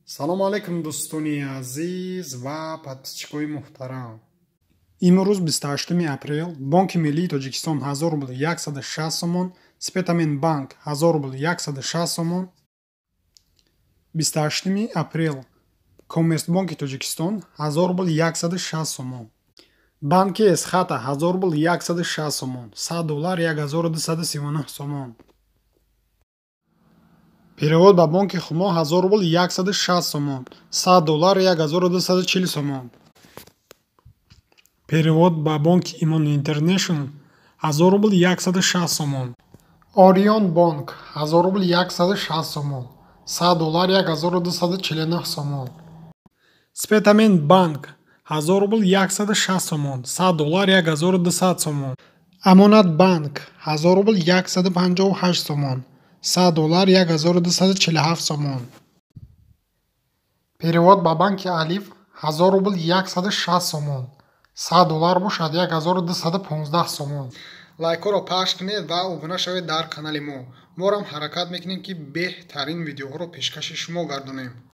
Салому алайкум, дӯстони азиз ва подписчикои муҳтарам. Имрӯз, 28 апрел, Бонки миллии Тоҷикистон 1000 рубл 160 сомон, Спитамен банк 1000 рубл 160 сомон. 28 апрел, Коммерсбонки Тоҷикистон 1000 рубл 160 сомон, Банки Эсхата 1000 рубл 160 сомон, 100 доллар 1239 сомон. Перевод ба бонки Хумо 1000 рубл 160 сомон, 100 доллар 1240 сомон. Перевод ба бонки Имон Интернешнл 1000 рубл 160 сомон. Орион бонк 1000 рубл 160 сомон, 100 доллар 1249 сомон. Спитамен банк 1000 рубл 160 сомон, 100 доллар 1200 сомон. Амонат банк 1000 рубл 158 сомон, 100 доллар 1247 сомон. Перевод ба банки Алиф 1000 рубл 160 сомон, 100 доллар бошад 1215 сомон. Лайкҳоро пахш кунед ва обуна шавед дар канали мо. Морам ҳаракат мекунем, ки беҳтарин видеоҳоро пешкаши шумо гардонем.